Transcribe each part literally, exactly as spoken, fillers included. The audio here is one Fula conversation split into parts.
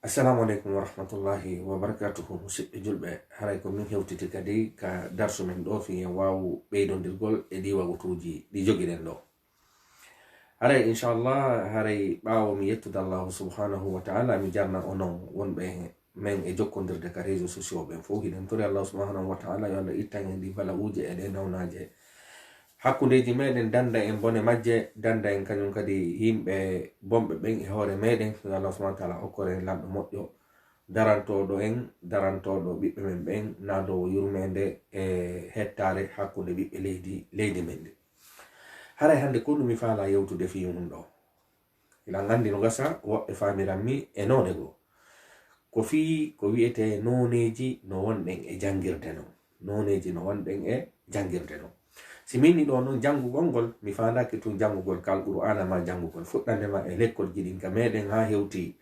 Assalamu aleykum wa rahmatullahi wa barakatuhu. Musidɓe julɓe, haray ko min hewtiti kadi ka darsu men ɗo, fii en waawu ɓeydondirgol e ɗii waqtuuji ɗi jogiɗen ɗo. Haray, inchallah, haray ɓaawo mi yettude Allahu subhanahu wa ta'ala, mi jarna onon wonɓe men e jokkondirde ka réseaux sociaux ɓen fof, hiɗen tori Allahu subhanahu wa ta'ala yo Allah ittan en ɗi bala'uuji e ɗe nawnaaje. Hakkundeeji meɗen danda en bone majje, danda en kañum kadi yimɓe bonɓe ɓen e hoore meɗen. Yo Allah subhanahu wa ta'ala okkor en lanɗo moƴƴo, darantooɗo en, darantooɗo ɓiɓɓe men ɓen, naadoowo yurmeende e hettaare hakkunde ɓiɓɓe leydi, leydi men ndi. Haray hannde ko ɗum mi faalaa yewtude fii mum ɗo. Hiɗen anndi no gasa, woɓɓe faamiran mi e noone goo. Ko fii ko wi'etee nooneeji no wonɗen e janngirde non. Nooneeji no wonɗen e janngirde non. Si min ni ɗo non janngugol ngol, mi faandaaki tun janngugol ka Alqur'aana maa janngugol fuɗɗannde maa e lekkolji ɗin ka meɗen haa hewti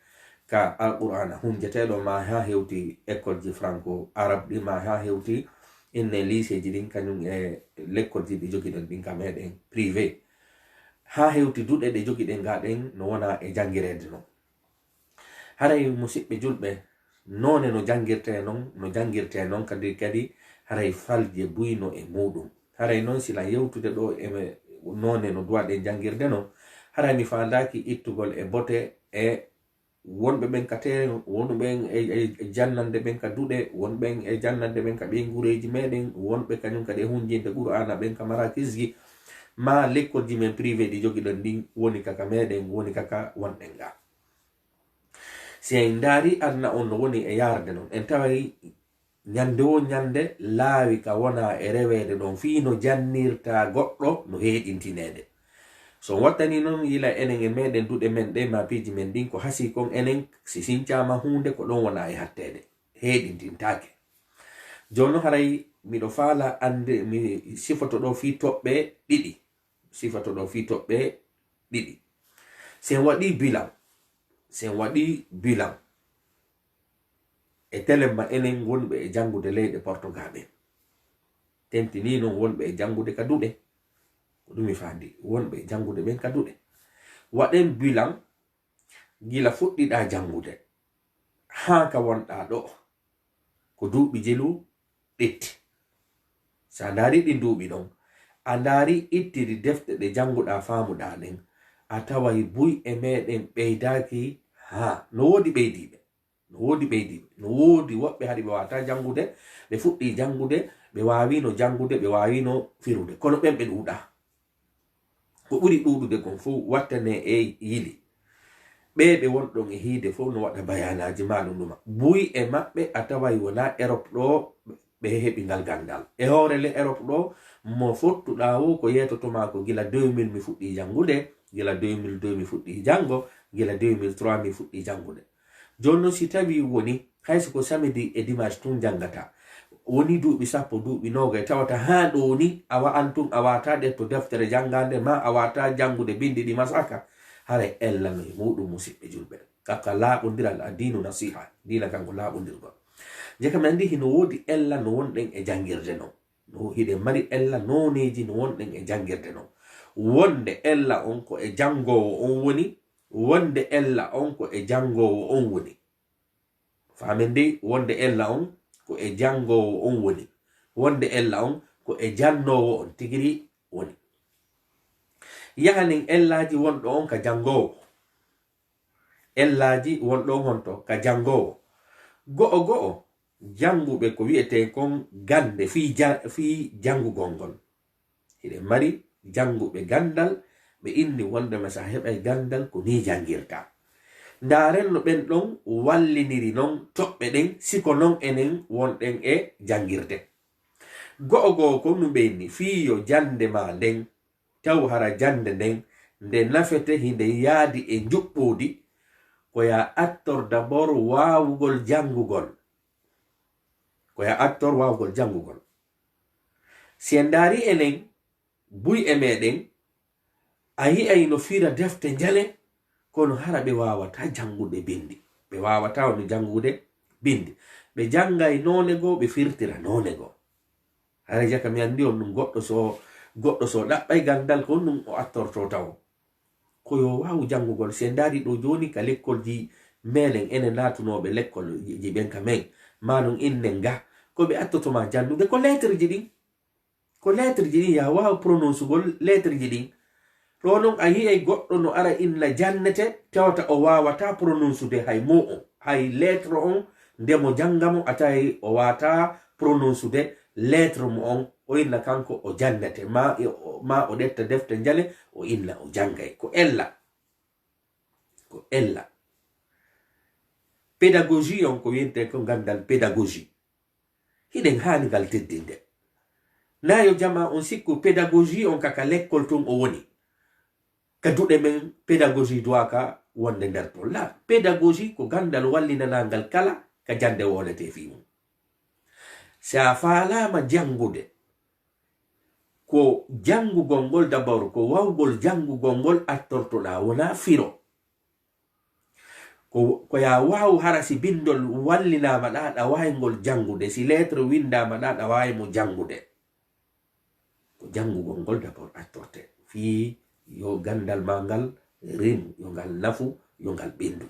ka Alqur'aana hunjeteeɗo maa haa hewti ekkolji franco arabe ɗi maa haa hewti inne liiseeji ɗin kañum e lekkolji ɗi jogiɗen ɗin ka meɗen privé. Haa hewti duɗe ɗe jogiɗen ga ɗen no wona e janngireede non. Haray musidɓe julɓe, noone no janngirtee non, no janngirtee non kadi, kadi haray falje buy no e muuɗum. Haray non si lan yewtude ɗo e me-, noone no duwaɗen janngirde non, haray mi faandaaki ittugol e bote e wonɓe ɓen ka terrain, wonɓe ɓen e, e, e jannande ɓen ka duɗe, wonɓe ɓen e jannande ɓen ka ɓeynguureeji meɗen, wonɓe kañum kadi e hunjinde Qur'aana ɓen ka marakisji, maa lekkolji men privé ɗi jogiɗen ɗin, woni ka ka meɗen, woni ka ka wonɗen ga. Si en ndaari aduna on no woni e yaarde non, en taway ñande woo ñande laawi ka wona e reweede ɗon fii no jannirta goɗɗo no heeɗintineede. So on wattani non yila enen e meɗen duɗe men ɗe maa piiji men ɗin ko hasii kon enen si sincaama huunde ko ɗon wona e hatteede. Heeɗintintaake. Jooni non haray miɗo faala annde mi sifoto ɗo fii toɓɓe ɗiɗi. Sifoto ɗo fii toɓɓe ɗiɗi. Si en waɗii bilan, si en waɗii bilan e telemma enen wonɓe e janngude leyɗe Portugal ɓen. Tentinii non wonɓe e janngude ka duɗe. Ko ɗum mi faandi, wonɓe e janngude ɓen ka duɗe. Waɗen bilan gila fuɗɗiɗaa janngude haa ka wonɗaa ɗo. Ko duuɓi jelu ɗetti. So a ndaari ɗin duuɓi ɗon, a ndaari ittiri defte ɗe jannguɗaa faamuɗaa ɗen, a taway buy e meɗen ɓeydaaki haa. No woodi ɓeydiiɓe. No woodi ɓeydiiɓe. No woodi woɓɓe hari ɓe waawataa janngude, ɓe fuɗɗii janngude, ɓe waawiino janngude, ɓe waawiino firude. Kono ɓen ɓe ɗuuɗaa. Ko ɓuri ɗuuɗude kon fow wattanee e yili. Ɓee ɓe wonɗon e hiide fow no waɗa bayaanaaji maa ɗum ɗuma. Buy e maɓɓe a taway wonaa Erop ɗo ɓe heɓi ngal ganndal. E hoore le Erop ɗo, mo fottuɗaa wo ko yeetoto maa ko gila deux mille mi fuɗɗii janngude, gila deux mille deux mi fuɗɗii janngo, gila deux mille trois mi fuɗɗii janngude. Jooni non si tawii woni, hay so ko samedi e dimanche tun janngataa, woni duuɓi sappo, duuɓi noogay, tawata haa ɗo ni a wa'an tun, a waawataa ƴetto deftere janngaande, maa a waawataa janngude binndi ɗi masaka, haray ella no e muuɗum, musiɓɓe julɓe. Kaka laaɓondiral, addiinu nasiha, diina kanko laaɓondirgol. Jaka men anndi hino woodi ella no wonɗen e janngirde non. No, hiɗen mari ella nooneeji no wonɗen e janngirde non. Wonde ella on ko e janngoowo on woni, wonde ella on ko e janngoowo on woni. Faamen dey, wonde ella on ko e janngoowo on woni. Wonde ella on ko e jannoowo on tigiri woni. Yahanen ellaaji wonɗo on ka janngoowo. Ellaaji wonɗo on honto ka janngoowo. Go'o go'o, jannguɓe ko wi'etee kon gannde fii ja-, fii janngugol ngol. Hiɗen mari jannguɓe ganndal, ɓe inni wondema so a heɓay ganndal ko nii janngirtaa. Ndaaren no ɓen ɗon walliniri non toɓɓe ɗen, si ko non enen wonɗen e janngirde. Go'o go'o ko no ɓe inni, fii yo jannde maa nden, taw hara jannde nden, nde nafete hinde yaadi e njuɓɓudi, ko yaa attor d'abord waawugol janngugol. Ko yaa attor waawugol janngugol. Si en ndaari enen, buy e meɗen, a yi'ay no fira defte njale, kono hara ɓe waawataa janngude binndi. Ɓe waawataa no janngude binndi. Ɓe janngay noone goo, ɓe firtira noone goo. Haray jaka mi anndi on ɗum goɗɗo so, goɗɗo so ɗaɓɓay ganndal ko ɗum o attortoo tawo. Ko yo waawu janngugol. Si en ndaari ɗo jooni ka lekkolji Menen enen naatunooɓe lekkol ji ɓen ka men, maa non innen ga, ko ɓe attoto ma jannude ko lettre ji ɗin. Ko lettre ji ɗin, ya waaw prononcugol lettre ji ɗin. Ɗo non a yi'ay goɗɗo no ara inna jannete, tawata o waawata prononcude hay mo o, hay lettre on, nde mo jannga mo, a tawi o waata prononcude lettre mo on, o inna kanko o jannete, ma, ma o ɗetta defte njale, o inna o janngay. Ko ella. Ko ella. Pédagogie on ko wi'etee ko ganndal pédagogie. Hiɗen haani ngal teddinde. Na yo jamaa on sikku pédagogie on ka, ka lekkol tun o woni. Ka duɗe men, pédagogie duwaaka wonde nder ton. La, pédagogie ko ganndal wallinanangal kala ka jannde wonetee fii mum. Si a faalaama janngude, ko janngugol ngol d'abord, ko wawgol janngugol ngol attortoɗaa, wonaa firo. Ko, ko ya waaw hara si bindol wallinaama ɗa, ɗa waawi ngol janngude, si lettre winndaama ɗa, ɗa waawi mo janngude. Ko janngugol ngol d'abord attorte, fii yo ganndal maa ngal rimu, yo ngal nafu, yo ngal ɓenndu.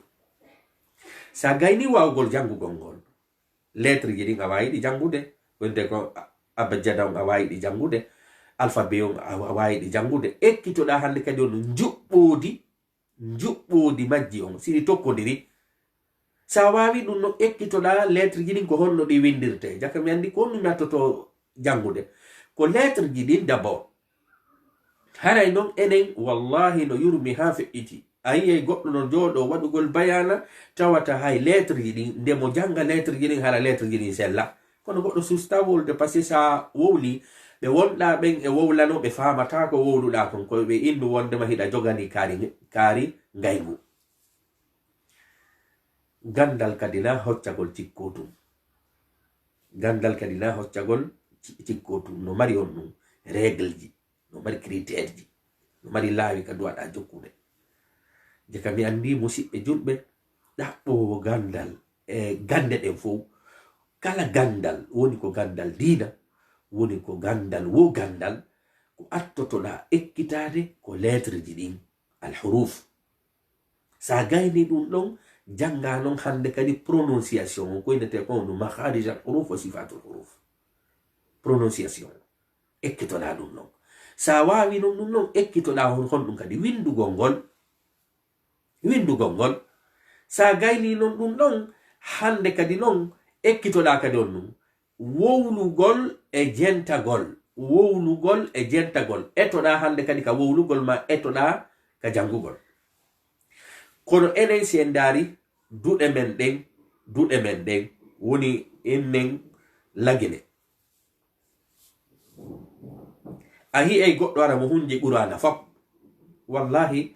Sa gayni waawgol janngugol ngol, lettre ji ɗin a waawi ɗi janngude, wonde ko a-, abajada on a waawi ɗi janngude, alphabet on a, a waawi ɗi janngude. Ekkitoɗaa hannde kadi on njuɓɓoodi, njuɓɓoodi majji on, si ɗi tokkondiri. Sa waawi ɗum no ekkitoɗaa lettre ji ɗin ko honno ɗi winndirtee. Jaka mi anndi ko honno mi attoto janngude. Ko lettre ji ɗin d'abord. Haray non enen, wallahi, no yurmi haa feƴƴiti. A yi'ay goɗɗo no jooɗoo waɗugol bayaana, tawata hay lettre ji ɗin, nde mo jannga lettre ji ɗin, hara lettre ji ɗin sella. Kono goɗɗo susta wowlude, parce que sa wowli, ɓe wonɗaa ɓen e wowlano, ɓe faamataa ko wowluɗaa kon, ko ɓe innu wondema hiɗa jogani kaari, kaari ngayngu. Ganndal kadi na hoccagol cikkoo tun. Ganndal kadi na hoccagol ci-, cikkoo tun. No mari on ɗum règle ji, no mari critère ji, no mari laawi ka duwaɗaa jokkude. Jaka mi anndi musiɓɓe julɓe, ɗaɓɓoowo ganndal e gannde ɗen fow, kala ganndal woni ko ganndal diina, woni ko ganndal wo ganndal, ko attotoɗaa ekkitaade ko lettre ji ɗin, al huruf. Sa gayni ɗum ɗon, jannga non hannde kadi prononciation, ko innetee ko no makharij al huruf wa sifatul huruf. Prononciation. Ekkitoɗaa ɗum ɗon. Sa waawi non ɗum ɗon, ekkitoɗaa hon, hon ɗum kadi winndugol ngol. Winndugol ngol. Sa gayni non ɗum ɗon, hannde kadi non, ekkitoɗaa kadi on ɗum. Wowlugol e jentagol, wowlugol e jentagol. Etoɗaa hannde kadi ka wowlugol, ma etoɗaa ka janngugol. Kono enen, si en ndaari duɗe men ɗen, duɗe men ɗen, woni innen Lagine. A yi'ay goɗɗo ara mo hunji Qur'aana fop. Wallahi,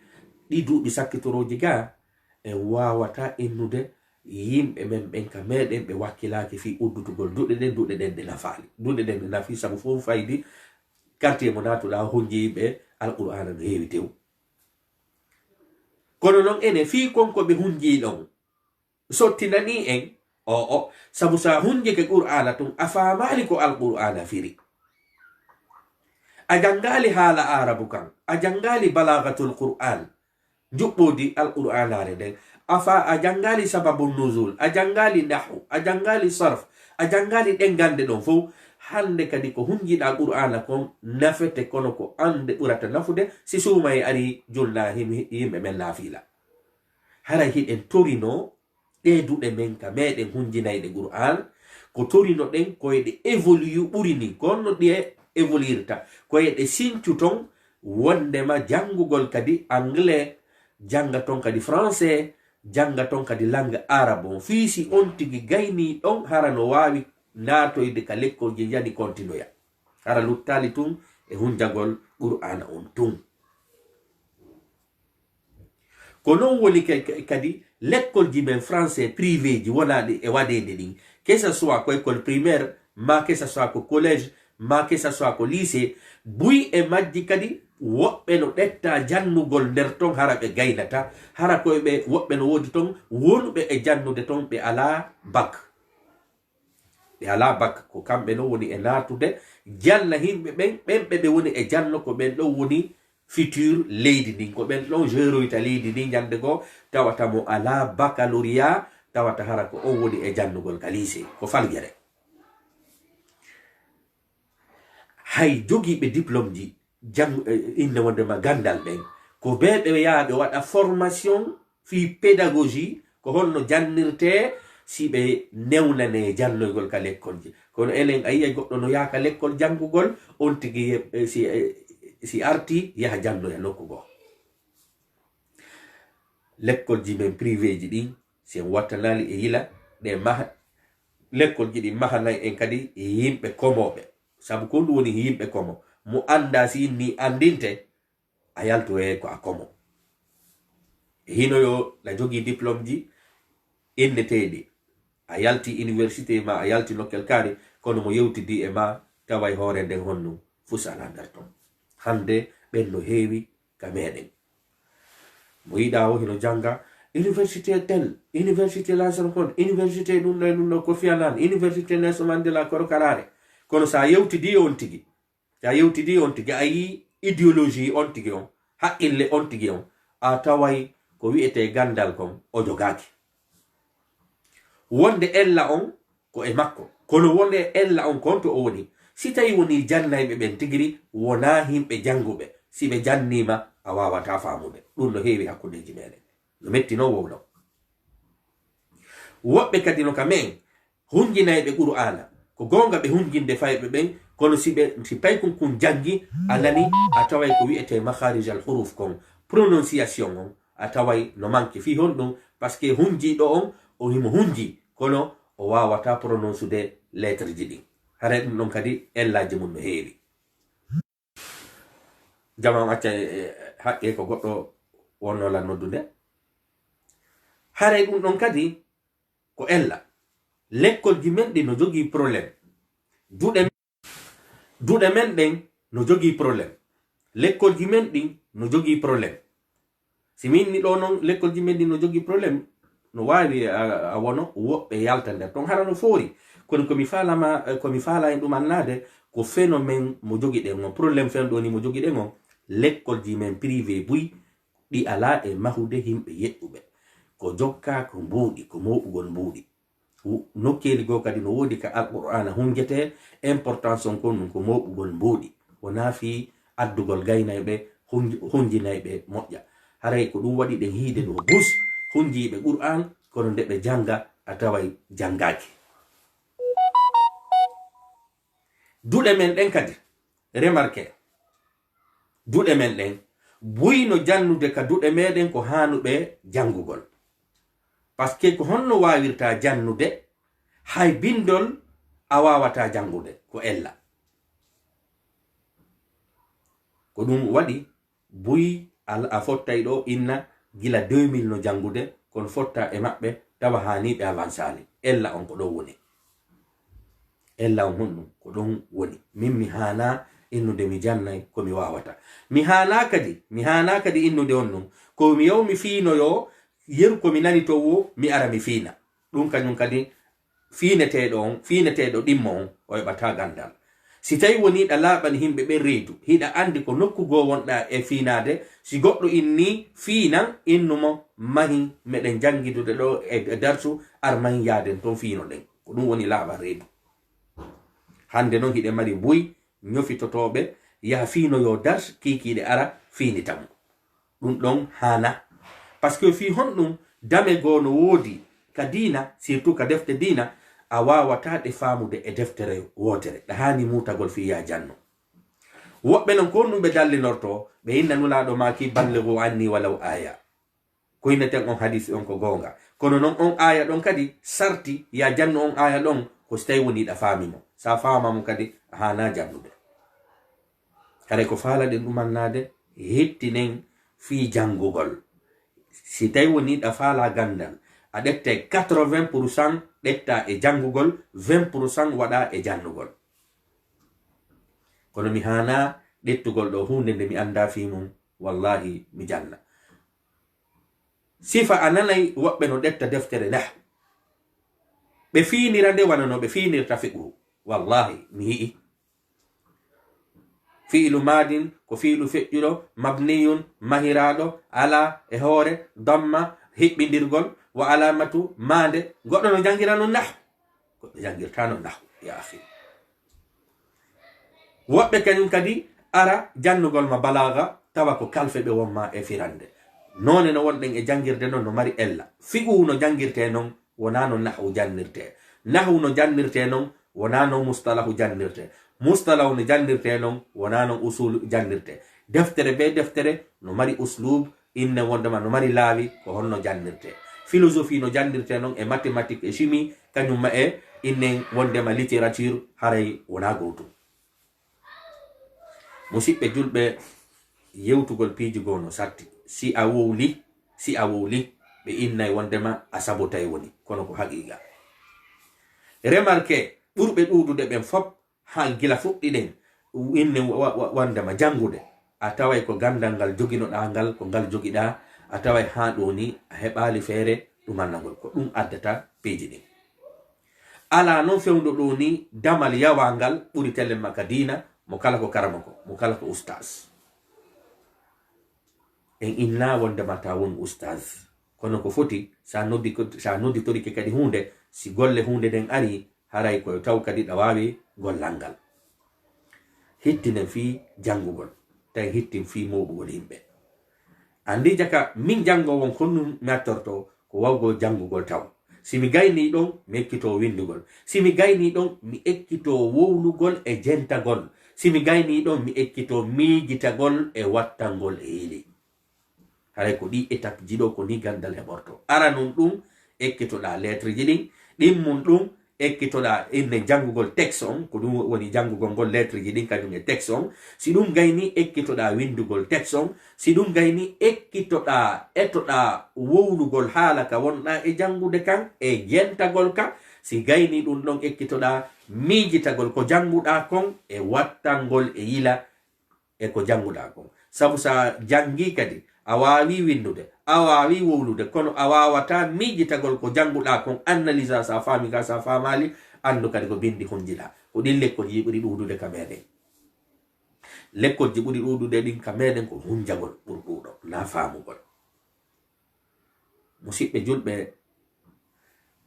ɗi duuɓi sakkitorooji ga, en waawata innude yimɓe men ɓen ka meɗen ɓe wakkilaaki fii uddutugol duɗe ɗen, duɗe ɗen ɗe nafaali. Duɗe ɗen ɗe nafi sabu fof faydi quartier mo naatuɗaa hunji yimɓe Alqur'aana no heewi tew. Kono non enen fii kon ko ɓe hunji ɗon, sottinanii en, o'o, sabu sa hunjike Qur'aana tun, a faamaali ko Alqur'aana firi. A janngaali haala Aarabu kan, a janngaali balaagatul Qur'aan, njuɓɓoodi Alqur'aanaare nden, a fa-, a janngaali sababu nuzul, a janngaali nahwu, a janngaali sarf, a janngaali ɗen gannde ɗon fow. Hannde kadi ko hunjiɗaa Qur'aana kon nafete, kono ko an nde ɓurata nafude si suumayee arii julnaa him-, yimɓe men naafiila. Haray hiɗen torinoo ɗee duɗe men ka meɗen hunjinayɗe Qur'aan, ko torinoɗen ko e ɗe évolue ɓuri ni, ko honno ɗe évoluirta, ko e ɗe sincu ton, wondema janngugol kadi anglais, jannga ton kadi français, jannga ton kadi langue arabe on. Fii si on tigi gaynii ɗon, hara no waawi naatoyde ka lekkolji njani kontinoya. Hara luttaali tun e hunjagol Qur'aana on tun. Ko non woni ke-, ke-, kadi lekkolji men français privé ji wonaaɗi e waɗeede ɗin, que ça soit ko école primaire, ma que ça soit ko collège, ma que ça soit ko lycée, buy e majji kadi woɓɓe no ɗetta jannugol nder ton, hara ɓe gaynata, hara koye ɓe woɓɓe no woodi ton wonɓe e jannude ton ɓe alaa bac. Ɓe alaa bac, ko kamɓe non woni e naatude janna yimɓe ɓen, ɓen ɓe ɓe woni e janno ko ɓen ɗon woni futur leydi ndin, ko ɓen ɗon jeroyta leydi ndin ñande goo, tawata mo alaa baccalauréat, tawata hara ko on woni e jannugol ka lycée, ko faljere. Hay jogiiɓe diplôme ji jang, eh, innde wonde ma ganndal ɓen, ko ɓe ɓe yaha ɓe waɗa formation fii pédagogie, ko honno jannirtee si ɓe newnanee jannoygol ka lekkolji. Kono enen a yi'ay goɗɗo no yaha ka lekkol janngugol, on tigi ye-, eh, si, eh, si artii yaha jannoya nokku goo. Lekkolji men privéji ɗin, si en wattanaali e yila, ɗe maha, lekkolji ɗin mahanay en kadi e yimɓe komooɓe. Sabu ko ɗum woni yimɓe komo. Mo anndaa si inni anndinte, a yaltoyay ko a komo. E hino yo na jogii diplôme ji inneteeɗi. A yalti université ma, a yalti nokkel kaari, kono mo yewtidi e ma taway hoore nden honno fus alaa nder ton. Hannde ɓen no heewi ka meɗen. Mo yiɗa o hino jannga université tel, université Lazare Conde, université ɗum ɗo e ɗum ɗo Kofi Annan, université Nelson Mandela Korokaraare. Kono sa yewtidi on tigi, sa yewtidi on tigi, a yii idéologie on tigi on, haqqille on tigi on, a taway ko wi'etee ganndal kon o jogaaki. Wonde ella on ko e makko, kono wonde ella on kon to o woni. Si tawi woni jannayɓe ɓen tigiri wonaa himɓe jannguɓe, si ɓe janniima a waawataa faamude. Ɗum no heewi hakkundeeji meɗen. No metti non wowlo. Woɓɓe kadi no ka men hunjinayɓe Qur'aana. Ko goonga ɓe hunjinde fayɓe ɓen, kono si ɓe, si paykun kun janngi, a nani, a taway ko wi'etee makharij al huruf kon, prononciation on, a taway no manki. Fii honɗum? Parce que hunjiiɗo on, o himo hunji, kono o waawataa prononcude lettre ji ɗin. Haray ɗum ɗon kadi ellaaji mun no heewi. Jama on acca e, e, haqqe ko goɗɗo wonno lan noddude. Haray ɗum ɗon kadi ko ella. Lekkolji men ɗi no jogii problème. Duɗe, duɗe men ɗen no jogii problème. Lekkolji men ɗin no jogii problème. Si min ni ɗo non, lekkolji men ɗin no jogii problème, no waawi a, a wono woɓɓe yalta nder ton, hara no foori. Kono ko mi faalama, eh, ko mi faala en ɗum annaade, ko phénomène mo jogiɗen on, problème fen ɗo ni mo jogiɗen on, lekkolji men privé buy, ɗi alaa e mahude himɓe yeɗɗuɓe. Ko jokkaa ko mbuuɗi, ko mooɓugol mbuuɗi. Wu-, nokkeeli goo kadi no woodi ka Alqur'aana hunjetee, importance on kon ɗum ko mooɓugol mbuuɗi. Wonaa fii addugol gaynayɓe, hunj-, hunjinayɓe moƴƴa. Haray ko ɗum waɗi ɗen hiide ɗo bus, hunjiiɓe Qur'aan, kono nde ɓe jannga, a taway janngaaki. Duɗe men ɗen kadi, remarque, duɗe men ɗen, buy no jannude ka duɗe meɗen ko haanuɓe janngugol. Parce que ko honno waawirta jannude, hay bindol a waawataa janngude, ko ella. Ko ɗum waɗi buy al-, a fottay ɗo inna gila deux mille no janngude, kono fotta e maɓɓe tawa haani ɓe avansaali. Ella on ko ɗon woni. Ella on honɗum? Ko ɗon woni. Min mi haana innude mi jannay ko mi waawata. Mi haana kadi, mi haana kadi innude on ɗum. Ko mi yaw mi fiinoyo, yeru ko mi nani to wo, mi ara mi fiina. Ɗum kañum kadi fiineteeɗo on, fiineteeɗo ɗimmo on, o heɓataa ganndal. Si tawi woni hiɗa laaɓani yimɓe ɓen reedu, hiɗa anndi ko nokku goo wonɗaa e fiinaade, si goɗɗo innii fiinan, innu mo mahi meɗen janngidude ɗo e, e darsu, ar mahi yaaden ton fiinoɗen. Ko ɗum woni laaɓan reedu. Hannde non hiɗen mari buy ñofitotooɓe yaha fiinoyoo dars, kiikiiɗe ara fiinita mo. Ɗum ɗon haana. Parce que fii honɗum dame goo no woodi ka diina, surtout ka defte diina, a waawataa ɗe faamude e deftere wootere. Ɗa haani muutagol fii yaa janno. Woɓɓe non ko honɗum ɓe dallinortoo, ɓe inna Nulaaɗo maaki, "Ballighu anni walaw aaya." Ko inneten on hadis on ko goonga. Kono non on aaya ɗon kadi sarti, yaa jannu on aaya ɗon, ko si tawi woni ɗa faami mo. Sa faama mo kadi, a haana jannude. Haray ko faalaɗen ɗumannaade, hettinen fii janngugol. Si tawi woni ɗa faalaa ganndal, a ɗettay quatre-vingts pour cent ɗettaa e janngugol, vingt pour cent waɗaa e jannugol. Kono mi haanaa ɗettugol ɗo huunde nde mi anndaa fii mum, wallaahi mi janna. Sifa a nanay woɓɓe no ɗetta deftere nah. Ɓe fiinira nde wano no ɓe fiinirta fiqhu. Wallaahi, mi yi'i. Fiilu maadin ko fiilu feƴƴuɗo, mabniyun, mahiraaɗo, ala e hoore, damma, hiɓɓindirgol, wa alamatu, maande. Goɗɗo no janngira noon nahu. Goɗɗo janngirta noon nahu, ya akhi. Woɓɓe kañum kadi ara jannugol ma balaaga, tawa ko kalfe ɓe won ma e firande. Noone no wonɗen e janngirde noon no mari ella. Fiqhu no janngirtee noon, wonaa no nahu jannirtee. Nahu no jannirtee noon, wonaa no mustalahu jannirtee. Mustalahu no jannirtee noon, wonaa no usulu jannirtee. Deftere bee deftere no mari uslub, inne wondema no mari laawi ko honno jannirtee. Philosophie no jannirtee noon e mathématique e chimie, kañum ma e inne wondema littérature, haray wonaa gootum. Musiɓɓe julɓe, yewtugol piiji goo no satti. Si a wowli, si a wowli, ɓe innay wondema a sabotay woni, kono ko haqiiqa. Remarque, ɓurɓe ɗuuɗude ɓen fop, haa gila fuɗɗiɗen, inne wa-, wa-, wondema janngude, a taway ko ganndal ngal joginoɗaa ngal, ko ngal jogiɗaa, a taway haa ɗoo ni a heɓaali feere ɗumannagol. Ko ɗum addata piiji ɗin. Alaa noon fewndo ɗoo ni damal yawangal ɓuri telen ma ka diina, mo kala ko karamoko, mo kala ko ustaas. En innaa wondema ta won ustaas. Kono ko foti, sa noddi ko, sa nodditorike kadi huunde, si golle huunde nden ari, haray ko taw kadi ɗa waawi gollal ngal. Hittinen fii janngugol, tawi hittin fii mooɓugol yimɓe. Anndi jaka min janngoowo on, ko honɗum mi attorto, ko wawgol janngugol taw. Si mi gaynii ɗon, mi ekkitoo winndugol. Si mi gaynii ɗon, mi ekkitoo wowlugol e jentagol. Si mi gaynii ɗon, mi ekkitoo miijitagol e wattangol e yili. Haray ko ɗi étape ji ɗo, ko ni ganndal heɓorto. Aranun ɗum, ekkitoɗaa lettre ji ɗin. Ɗimmun ɗum, ekkitoɗaa inne janngugol texte on, ko ɗum woni janngugol ngol lettre ji ɗin kañum e texte on. Si ɗum gayni, ekkitoɗaa winndugol texte on. Si ɗum gayni, ekkitoɗaa, etoɗaa wowlugol haala ka wonɗaa e janngude kan, e jentagol ka. Si gayni ɗum ɗon, ekkitoɗaa miijitagol ko jannguɗaa kon e wattangol e yila e ko jannguɗaa kon. Sabu sa janngii kadi, a waawii winndude, a waawii wowlude, kono a waawataa miijitagol ko jannguɗaa kon, analysa sa faami ka, sa faamaali, anndu kadi ko binndi hunjiɗaa. Ko ɗin lekkolji ɓuri ɗuuɗude ka meɗen. Lekkolji ɓuri ɗuuɗude ɗin ka meɗen ko hunjagol ɓuri ɗuuɗo, naa faamugol. Musiɓɓe julɓe,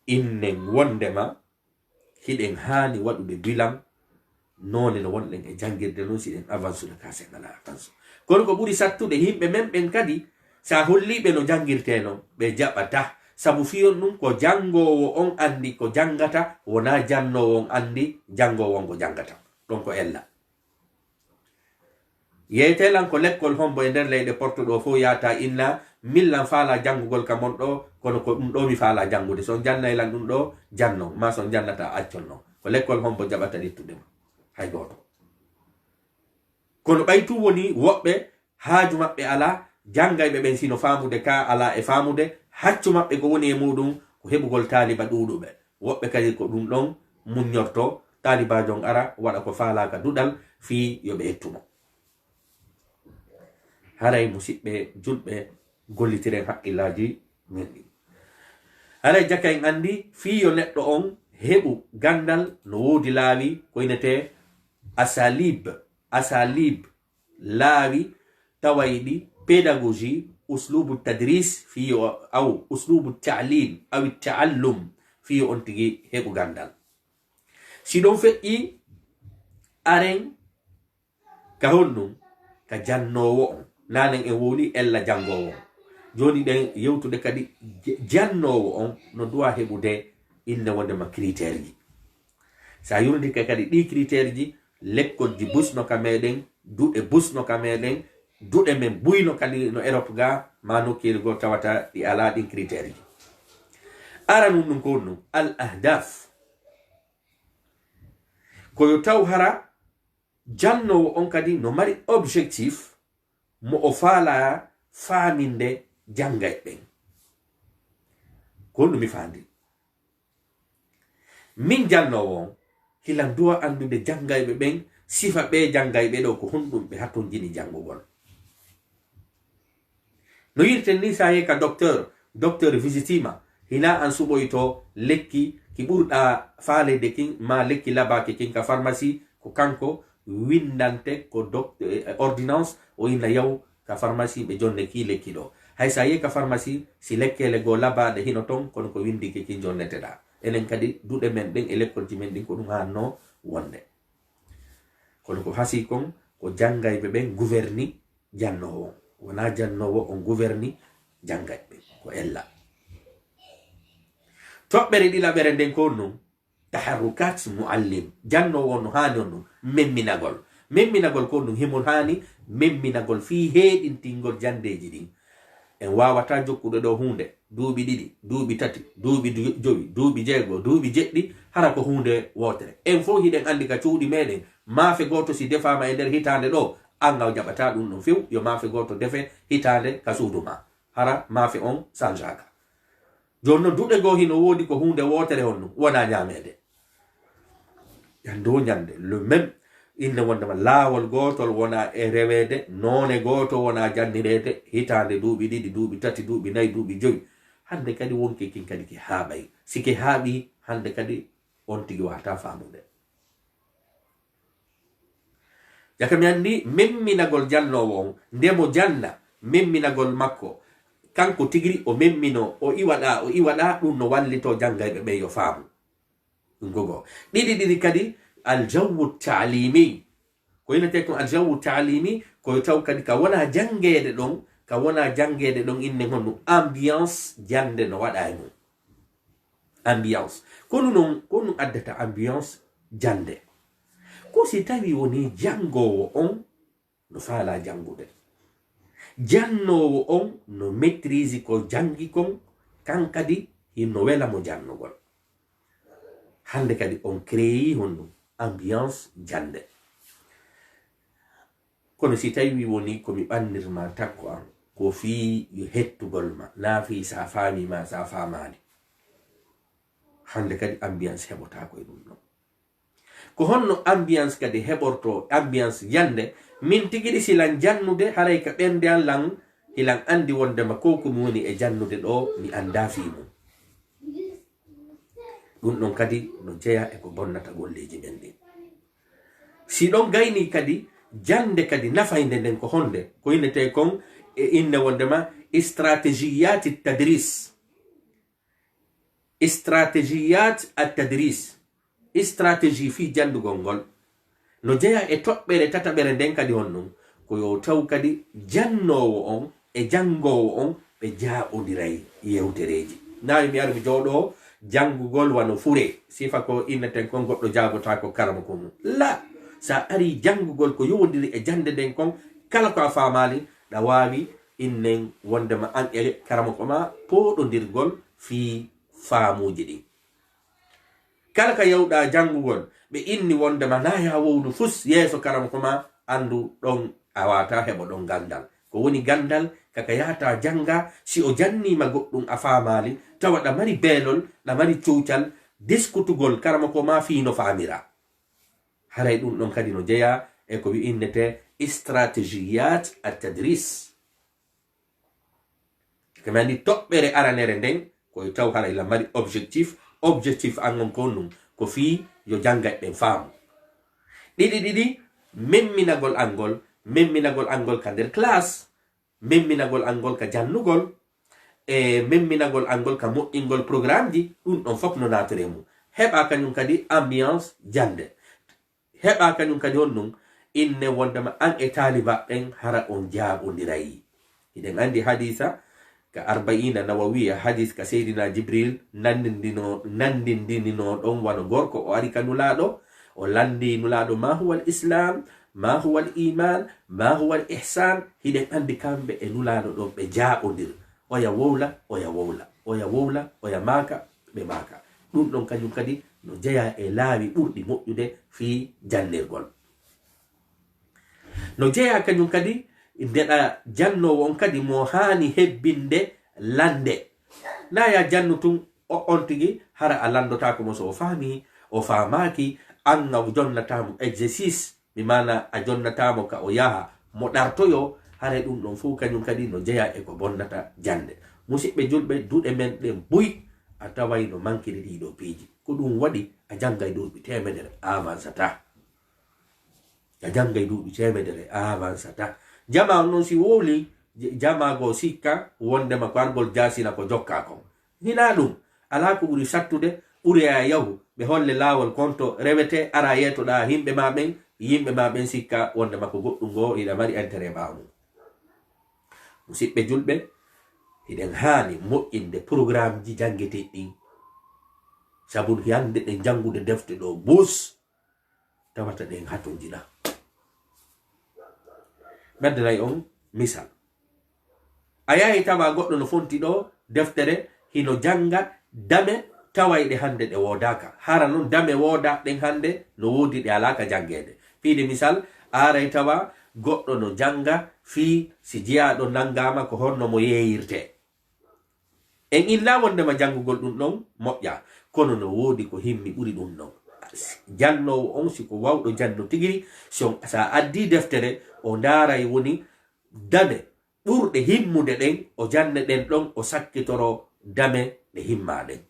innen wondema hiɗen haani waɗude bilan, noone no wonɗen e janngirde non, si ɗen avansude ka sen alaa avansu. Kono ko ɓuri sattude, yimɓe men ɓen kadi, sa holliiɓe no janngirtee non, ɓe jaɓata. Sabu fiyon ɗum ko janngoowo on anndi ko janngata, wonaa jannoowo on anndi janngoowo on ko janngata. Ɗon ko ella. Yeeytee lan ko lekkol hombo e nder leyɗe Porto ɗo fow yaata inna, min lan faalaa janngugol ka mon ɗo, kono ko ɗum ɗo mi faalaa janngude. So on jannay lan ɗum ɗo, jannon, maa so on jannataa, accon non. Ko lekkol hombo jaɓata ƴettude ma? Hay gooto. Kono ɓay tun woni woɓɓe haaju maɓɓe alaa, janngayɓe ɓen si no faamude ka alaa e faamude, haccu maɓɓe ko woni e muuɗum ko heɓugol taaliba ɗuuɗuɓe. Woɓɓe kadi ko ɗum ɗon muññorto, taalibaajo on ara waɗa ko faalaaka duɗal fii yo ɓe hettu mo. Haray musiɓɓe julɓe, gollitiren haqqillaaji men ɗin. Haray jaka en anndi fii yo neɗɗo on heɓu ganndal no woodi laawi ko inetee asalib, asalib, laawi tawayɗi, pédagogie, uslubu tadris, fii yo, aw uslubu taalim, awi taallum, fii yo on tigi heɓu ganndal. Si ɗon feƴƴi, aren ka honɗum? Ka jannoowo on. Nanen en wowli ella janngoowo on. Jooni ɗen yewtude kadi j-, jannoowo on no duwa heɓude inne wondema critère ji. Sa yurndike kadi ɗi critère ji, lekkolji busno ka meɗen, duɗe busno ka meɗen, duɗe men buyno kadi no Europe ga, ma nokkeeli goo tawata ɗi alaa ɗin critère ji. Aranun ɗum ko honɗum? Al ahdaf. Ko yo taw hara jannoowo on kadi no mari objectif mo o faalaa faaminde janngayɓe ɓen. Ko honɗum mi faandi? Min jannoowo on, hilan duwa anndude janngayɓe ɓen, sifa ɓee janngayɓe ɗo, ko honɗum ɓe hatonjini janngugol. No yirten ni, sa yehi ka docteur, docteur visitima, hina an suɓoyto lekki ki ɓurɗa faalede kin, ma lekki labaaki kin ka pharmacie, ko kanko windante ko doc- eh, ordonnance, o inna yaw ka pharmacie ɓe jonne ki lekki ɗo. Hay sa yehi ka pharmacie, si lekkele goo labaaɗe hino ton, kono ko windike kin jonneteɗaa. Enen kadi duɗe men ɗen e lekkolji men ɗin ko ɗum haanno wonde. Kono ko hasii kon ko janngayɓe ɓen gouverni jannoowo on. Wonaa jannoowo on gouverni janngayɓe ɓen. Ko ella. Toɓɓere ɗiɗaɓere nden ko non taharrukat muallim. Jannoowo on no haani on non memminagol. Memminagol ko non himo haani memminagol fii heeɗintingol janndeeji ɗin. En waawataa jokkude ɗo huunde duuɓi ɗiɗi, duuɓi tati, duuɓi du- jowi, duuɓi jeego, duuɓi jeɗɗi, hara ko huunde wootere. En fow hiɗen anndi ka cuuɗi meɗen, maafe gooto si defaama e nder hitaande ɗo, an a jaɓataa ɗum ɗon few, yo maafe gooto defe hitaande ka suudu ma. Hara maafe on sanjaaka. Jooni non duɗe goo hino woodi ko huunde wootere on non, wonaa ñaameede. Ñande wo ñande, le même. Innde wondema laawol gootol wona e reweede, noone gooto wona jannireede, hitaande, duuɓi ɗiɗi, duuɓi tati, duuɓi nayi, duuɓi jowi. Hannde kadi wonki kin kadi ki haaɓay. Si ki haaɓi, hannde kadi on tigi wata faamude. Jaka mi anndi memminagol jannoowo on, nde mo janna, memminagol makko, kanko tigiri o memmino, o iwaɗa, o iwaɗa, ɗum no wallito janngayɓe ɓen yo faamu. Ɗum ko goo. Ɗiɗi ɗiɗi kadi, aljawwu taalimi. Ko innetee kon aljawwu taalimi, ko yo taw kadi ka wona janngeede ɗon, ka wona janngeede ɗon inne honno ambiance jannde no waɗa e mum. Ambiance. Ko ɗum non, ko ɗum addata ambiance jannde. Ko si tawi woni janngoowo on no faalaa janngude. Jannoowo on no maîtrise ko janngi kon, kan kadi hino wela mo jannugol. Hannde kadi on créé honno ambiance jannde. Kono si tawi woni ko mi ɓannirma takko an, ko fii yo hettugol ma, naa fii sa faami ma, sa faamaali. Hannde kadi ambiance heɓotaako e ɗum ɗon. Ko honno ambiance kadi heɓorto ambiance jannde? Min tigi ɗi silan jannude, haray ka ɓernde an lan, hilan anndi wondema ko ko mi woni e jannude ɗo, mi anndaa fii mum. Ɗum ɗon kadi no jeyaa e ko bonnata golleeji men ɗin. Si ɗon gayni kadi, jannde kadi nafaynde nden ko honde? Ko innetee kon e inne wondema stratégiyaati tadris. Stratégiyaat at tadris. Stratégie fii janndugol ngol. No jeyaa e toɓɓere tataɓere nden kadi honno? Ko yo taw kadi jannoowo on e janngoowo on ɓe jaaɓondiray yewtereeji. Naa yo mi ar mi jooɗoo janngugol wano fure, sifa ko inneten kon goɗɗo jaabotaako karamoko mum. La, sa arii janngugol ko yowondiri e jannde nden kon, kala ko a faamaali, ɗa waawi innen wondema an e karamoko ma pooɗondirgol fii faamuuji ɗin. Kala ka yawɗaa janngugol, ɓe inni wondema naa yaa wowlu fus yeeso karamoko ma, anndu ɗon a waawataa heɓo ɗon ganndal. Ko woni ganndal, ka ka yahataa janngaa, si o janniima goɗɗum a faamaali, tawa ɗa mari beelol, ɗa mari cuucal, diskutugol karamoko ma fii no faamiraa. Haray ɗum ɗon kadi no jeyaa e ko wi innetee stratégiyaat at tadris. Ko mi anndi toɓɓere aranere nden, ko e taw haray la mari objectif, objectif an on ko ɗum, ko fii yo janngayɓe ɓen faamu. Ɗiɗi ɗiɗi, memminagol an ngol, memminagol an ngol ka nder classe, memminagol an ngol ka jannugol, e memminagol an ngol ka moƴƴingol programmeji, ɗum ɗon fof no naatore mum. Heɓa kañum kadi ambiance jannde. Heɓa kañum kadi honɗum inne wondema an e taalibaɓe ɓen hara on jaaɓondiray. Hiɗen andi hadiisa ka Arba'iina Nawawiya, hadiis ka Seydina Jibril nandindino, nandindinino ɗon wano gorko o ari ka Nulaaɗo, o landi Nulaaɗo, "Ma huwa al-Islam? Ma huwa al-Iman? Ma huwa al-Ihsan?" Hiɗen andi kamɓe e Nulaaɗo ɗon ɓe jaaɓondir. Oya wowla, oya wowla, oya wowla, oya maaka, ɓe maaka. Ɗum ɗon kañum kadi no jeyaa e laawi ɓurɗi moƴƴude fii jannirgol. No jeyaa kañum kadi ndeɗa jannoowo on kadi mo haani hebbinde lande. Naa yaa jannu tun o-, on tigi hara a landotaako mo so o faami, o faamaaki, an a jonnataa mo exercice, bi maana a jonnataa mo ka o yaha, mo ɗartoyoo, haray ɗum ɗon fow kañum kadi no jeyaa e ko bonnata jannde. Musidɓe julɓe, duɗe men ɗen buy, a taway no mankiri ɗii ɗoo piiji. Ko ɗum waɗi a janngay duuɓi teemedere, a avansataa. A janngay duuɓi teemedere, a avansata. Jama on noon si wowli, j-, jama goo sikka wondema ko argol jaasina ko jokkaa kon. Hinaa ɗum, alaa ko ɓuri sattude, ɓuri a yahu, ɓe holle laawol konto rewetee, ara yeetoɗaa yimɓe maa ɓen, yimɓe maa ɓen sikka wondema ko goɗɗum goo hiɗa mari intérêt maa mum. Musidɓe julɓe, hiɗen haani moƴƴinde programmeji janngeteeɗi ɗin. Sabu hannde ɗen janngude defte ɗoo bus, tawata ɗen hatonjina. Ɓeddanay on misal. A yahay tawa goɗɗo no fonti ɗoo deftere, hino jannga dame tawayɗe hannde ɗe woodaaka. Hara non dame woodaa ɗen hannde no woodi ɗe alaa ka janngeede. Piide misal, a aray tawa goɗɗo no jannga fii si jiyaaɗo nanngaama ko honno mo yeeyirtee. En innaa wondema janngugol ɗum ɗon moƴƴaa, kono no woodi ko himmi ɓuri ɗum ɗon. Jannoowo on, si ko wawɗo janno tigi, si on, si a addii deftere, o ndaaray woni dame ɓurɗe himmude ɗen, o janna ɗen ɗon, o sakkitoroo dame ɗe himmaa ɗen.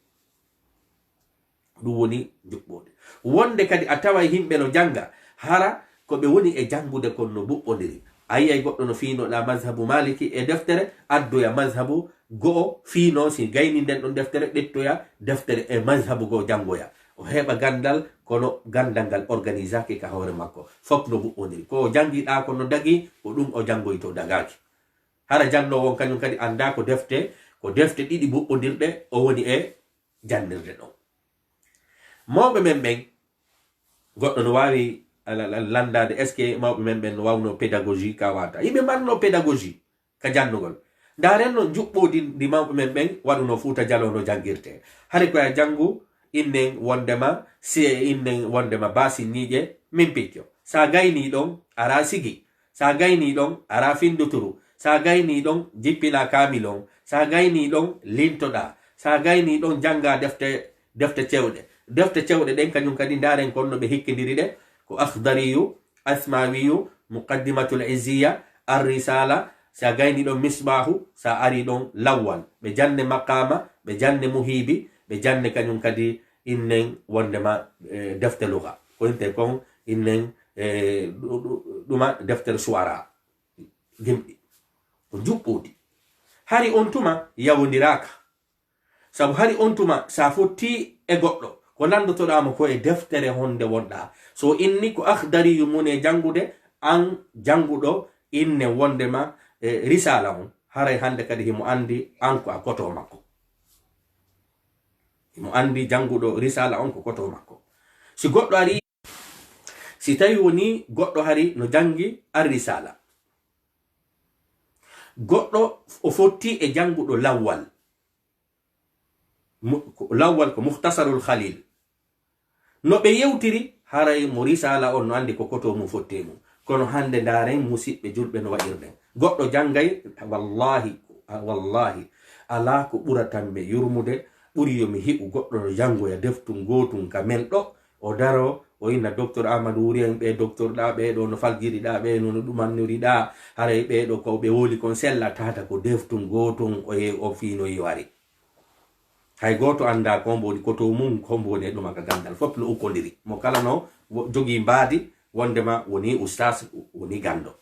Ɗum woni njuɓɓude. Wonde kadi a taway yimɓe no jannga, hara ko ɓe woni e janngude kon no ɓuɓɓondiri. A yi'ay goɗɗo no fiinoɗaa mazhabu Maliki e deftere, addoya mazhabu go'o, fiinoo si gayni nden ɗon deftere, ƴettoya deftere e mazhabu goo janngoya. O heɓa ganndal, kono ganndal ngal organisaaki ka hoore makko. Fof no ɓuɓɓondiri. Ko o janngiɗaa kon no dagii, ko ɗum o janngoytoo dagaaki. Hara jannoowo on kañum kadi anndaa ko defte, ko defte ɗiɗi ɓuɓɓondirɗe o woni e jannirde ɗon. Mawɓe men ɓen, goɗɗo no waawi ala-, ala-, lanndaade, est-ce que mawɓe men ɓen no waawno pédagogie ka wata? Yimɓe marno pédagogie ka jannugol. Ndaaren no njuɓɓudi ndi mawɓe men ɓen waɗuno Fuuta Jaloo no janngirtee. Hari ko a janngu, innen wondema, si innen wondema baasinniiƴe min picco. Sa gaynii ɗon, ara sigi. Sa gaynii ɗon, ara finduturu. Sa gaynii ɗon, jippinaa kaamil on. Sa gaynii ɗon, lintoɗaa. Sa gaynii ɗon, janngaa defte, defte cewɗe. Defte cewɗe ɗen kañum kadi ndaaren kon no ɓe hikkindiri ɗe. Ko Akhdariyu, Asmawiyu, Muqaddimatul Izziya, Ar-Risala. Sa gaynii ɗon, Misbahu. Sa arii ɗon, Lawwal. Ɓe janne Maqama, ɓe janne Muhibi, ɓe janne kañum kadi innen wondema, eh, defte lugha. Ko inte kon innen, eh, ɗu-, ɗu-, ɗuma deftere Shu'ara. Gimɗi. Ko njuɓɓudi. Hari on tuma yawondiraaka. Sabu hari on tuma, sa fotti e goɗɗo, ko lanndotoɗaa mo ko e deftere honde wonɗaa. So inni ko Akhdariyu mun e janngude, an jannguɗo inne wondema e Risala on, haray hannde kadi himo anndi an ko a koto makko. Himo anndi jannguɗo Risala on ko koto makko. Si goɗɗo ari, si tawi woni goɗɗo hari no janngi Ar-Risala, goɗɗo o fotti e jannguɗo Lawwal. Mu-, ko, Lawwal ko Mukhtasarul Khalil. No ɓe yewtiri, haray mo Risala on no anndi ko koto mum fotte mum. Kono hannde ndaaren musiɓɓe julɓe no waɗirɗen. Goɗɗo janngay, wallahi, a-, wallahi, alaa ko ɓuratan mi yurmude, ɓuri yo mi hi'u goɗɗo no janngoya deftun gootun ka men ɗo, o daro, o inna Docteur Amadou Wuri en, ɓe docteur ɗa, ɓe ɗo no faljiri ɗa, ɓe no, no ɗumannori ɗa, haray ɓe ɗo ko ɓe woli kon sella tata ko deftun gootun o ye-, o fii no yiwari. Hay gooto anndaa ko mbo woni koto mum, ko mbo woni e ɗuma ka ganndal. Fof no ukkondiri. Mo kala no wo-, jogii mbaadi, wondema woni ustaas, woni ganndo.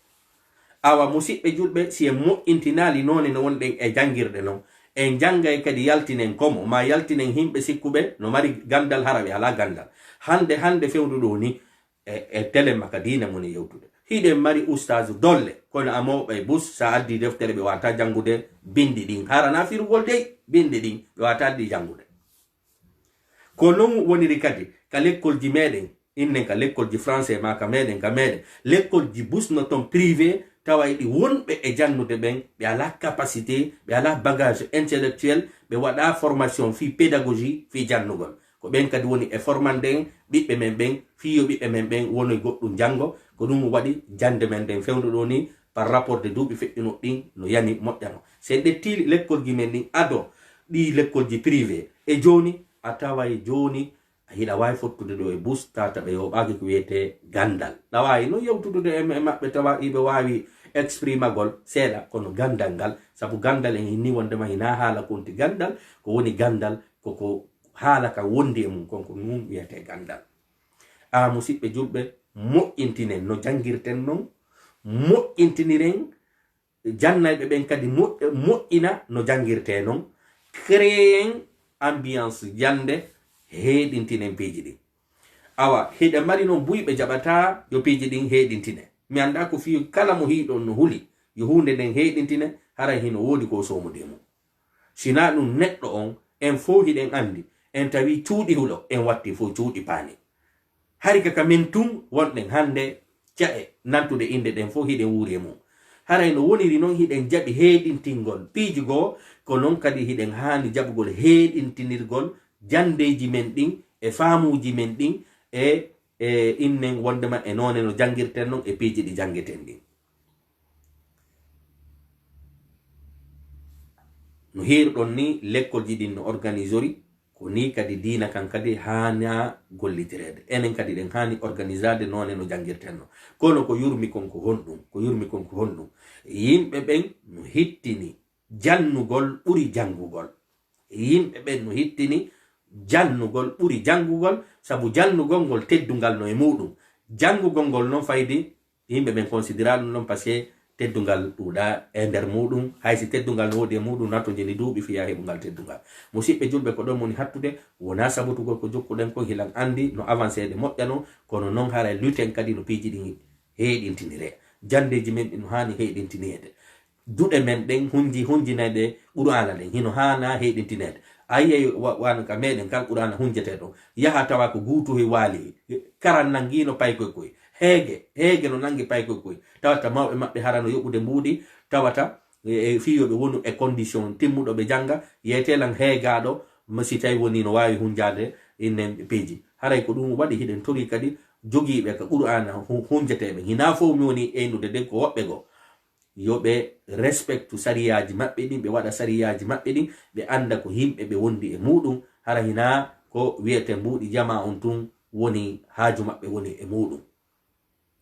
Awa, musiɓɓe julɓe, si en moƴƴintinaali noone no wonɗen e janngirɗe non, en janngay kadi yaltinen komo, ma yaltinen himɓe sikkuɓe no mari ganndal, hara ɓe alaa ganndal. Hannde, hannde fewndo ɗo ni, e, e télé maka diina moni yewtude. Hiɗen mari ustaazu dolle, kono a mooɓay bus, sa addi deftere ɓe wata janngude binndi ɗin. Hara na firugol dey, binndi ɗin, ɓe wata addi janngude. Ko non woniri kadi ka lekkolji meɗen, innen ka lekkolji français ma ka meɗen, ka meɗen. Lekkolji bus no ton privé, tawa e ɗi wonɓe e jannude ɓen, ɓe alaa capacité, ɓe alaa bagage intellectuel, ɓe waɗa formation fii pédagogie, fii jannugol. Ko ɓen kadi woni e formande en ɓiɓɓe men ɓen, fii yo ɓiɓɓe men ɓen wonoy goɗɗum janngo. Ko ɗum waɗi jannde men nden fewndo ɗo ni, par rapport de duuɓi feƴƴuno ɗin, no yani moƴƴano. Si en ƴetti lekkolji men ɗin ado, ɗi lekkolji privé, e jooni, a taway jooni, hiɗa waawi fottude ɗo e bus, tata ɓe yoɓaaki ko wiyetee ganndal. Ɗa waawi noon yewtudude e, e maɓɓe, tawa iɓe waawi exprimagol seeɗa, kono ganndal ngal, sabu ganndal en inni wondema hinaa haala konti ganndal, ko woni ganndal, ko, ko haala ka wondi e mum, kon ko ɗum wiyetee ganndal. A, musiɓɓe julɓe, moƴƴintinen no janngirten non, moƴƴintiniren jannayɓe ɓen kadi moƴƴ-, moƴƴina no janngirtee non, créer en ambiance jannde, heeɗintinen piiji ɗin. Awa, hiɗen mari non buy ɓe jaɓataa yo piiji ɗin heeɗintine. Mi anndaa ko fii kala mo hiiɗon no huli yo huunde nden heeɗintine, haray hino woodi ko o soomodi e mum. Si naa ɗum neɗɗo on, en fow hiɗen anndi, en tawi cuuɗi huɗo, en watti fow cuuɗi paani. Hari ka ka min tun wonɗen hannde ca'e nantude innde ɗen fow hiɗen wuuri e mum. Haray no woniri non hiɗen jaɓi heeɗintingol piiji goo, ko non kadi hiɗen haani jaɓugol heeɗintinirgol janndeeji men ɗin e faamuuji men ɗin e, e innen wonndema e noone no janngirten non e piiji ɗi janngeten ɗin. No hiirɗon ni lekkolji ɗin no organisori, ko ni kadi diina kan kadi haana gollitireede. Enen kadi ɗen haani organisaade noone no janngirten no. Kono ko yurmi kon ko honɗum? Ko yurmi kon ko honɗum? Yimɓe ɓen no hittini jannugol ɓuri janngugol. Yimɓe ɓen no hittini jannugol ɓuri janngugol, sabu jannugol ngol teddungal no e muuɗum. Janngugol ngol non faydi yimɓe ɓen considéra ɗum non, parce que teddungal ɗuuɗa e nder muuɗum. Hay si teddungal no woodi e muuɗum, natto jeni duuɓi fiya heɓungal teddungal. Musiɓɓe julɓe, ko ɗon woni hattude, wonaa sabutugol ko jokkuɗen kon hilan anndi no avancé de moƴƴa non, kono non haray luten kadi no piiji ɗin heeɗintinire. Janndeeji men ɗin no haani heeɗintineede. Duɗe men ɗen hunji-, hunjinayɗe Qur'aana ɗen hino haana heeɗintineede. A yiyay wa-, wano ka meɗen kal Qur'aana hunjetee ɗon. Yaha tawa ko guutuhoy waali. Karan nangiino paykoy koy. Heege, heege no nangi paykoy koy. Tawata mawɓe maɓɓe hara no yoɓude mbuuɗi. Tawata, e, e, fii yo ɓe wonu e condition timmuɗo ɓe jannga. Yeetee lan heegaaɗo, ma si tawi woni no waawi hunjaade innen piiji. Haray ko ɗum waɗi hiɗen torii kadi jogiiɓe ka Qur'aana hu-, hunjetee ɓen. Hinaa fow mi woni eynude de ko woɓɓe goo. Yo ɓe respectu sariyaaji maɓɓe ɗin, ɓe waɗa sariyaaji maɓɓe ɗin, ɓe annda ko yimɓe ɓe wondi e muuɗum. Hara hinaa ko wi'eten mbuuɗi jamaa on tun woni haaju maɓɓe woni e muuɗum.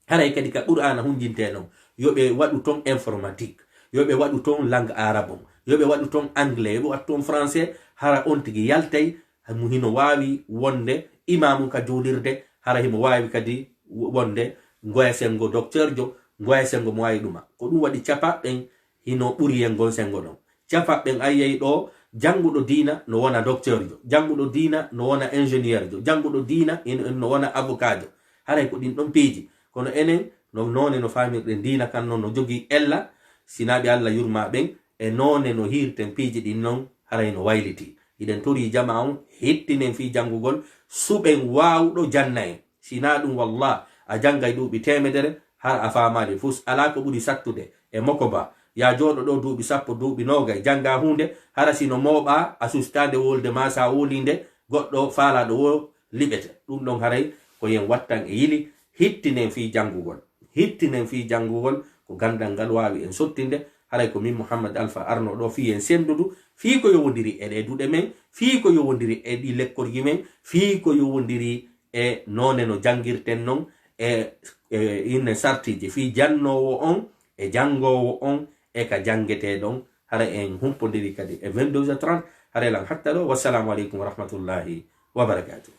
Haray kadi ka Qur'aana hunjintee non, yo ɓe waɗu ton informatique, yo ɓe waɗu ton langue arabe on, yo ɓe waɗu ton anglais, yo ɓe waɗu ton français, hara on tigi yaltay, mo hino waawi wonde imaamu ka juulirde, hara himo waawi kadi wonde ngoya senngo docteur jo, ngoya senngo mo waawi ɗuma. Ko ɗum waɗi capaɓɓen hino ɓuri yen ngon senngo ɗon. Capaɓɓen a yiyay ɗo, jannguɗo diina no wona docteur jo, jannguɗo diina no wona ingénieur jo, jannguɗo diina in-, in no wona avocat jo. Haray ko ɗin ɗon piiji. Kono enen, no, noone no faamirɗen diina kan non no jogii ella, si naa ɓe Alla yurmaa ɓen, e noone no hiirten piiji ɗin non, haray no waylitii. Hiɗen torii jamaa on, hittinen fii janngugol, suɓen waawuɗo janna en. Si naa ɗum, wallah, a janngay duuɓi teemedere, hara a faamaali fus. Alaa ko ɓuri sattude e moko ba. Yaa jooɗo ɗo duuɓi sappo, duuɓi noogay, janngaa huunde, hara si no mooɓaa, a sustaade wolde maa sa woliinde, goɗɗo faalaaɗo wo liɓete. Ɗum ɗon haray ko yen wattan e yili, hittinen fii janngugol. Hittinen fii janngugol, ko ganndal ngal waawi en sottinde. Haray ko min Mouhammad Alpha arno ɗo fii en senndudu, fii ko yowondiri e ɗee duɗe men, fii ko yowondiri e ɗi lekkolji men, fii ko yowondiri e noone no janngirten non, e, e inne sartiiji fii jannoowo on, e janngoowo on, e ka janngetee ɗon. Hara en humpondiri kadi e vingt-deux heures trente. Hara lan hatta ɗo. Wassalamu aleykum wa rahmatullahi wa barakatuh.